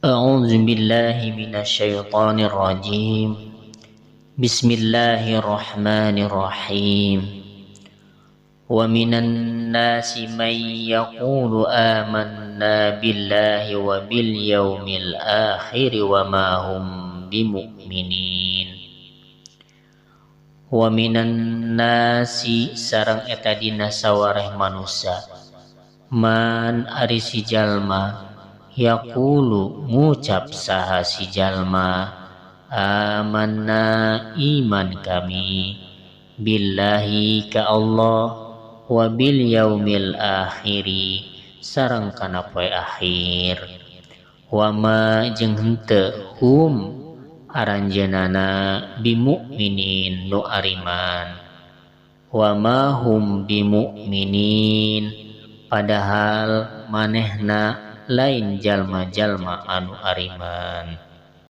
A'udzu billahi minasyaitonir rajim. Bismillahirrahmanirrahim. Wa minan nasi man yaqulu amanna billahi wa bil yaumil akhir wa ma hum bimu'minin. Wa minan nasi sareng eta dina sawareh manusia man ari si jalma yaqulu ngucap saha si jalma amanna iman kami billahi ka Allah wa bil yaumil akhiri sareng kana poe akhir wa ma jeung henteu hum aranjeunana bimukminin nu ariman wa ma hum bimukminin padahal manehna lain jalma-jalma anu ariman.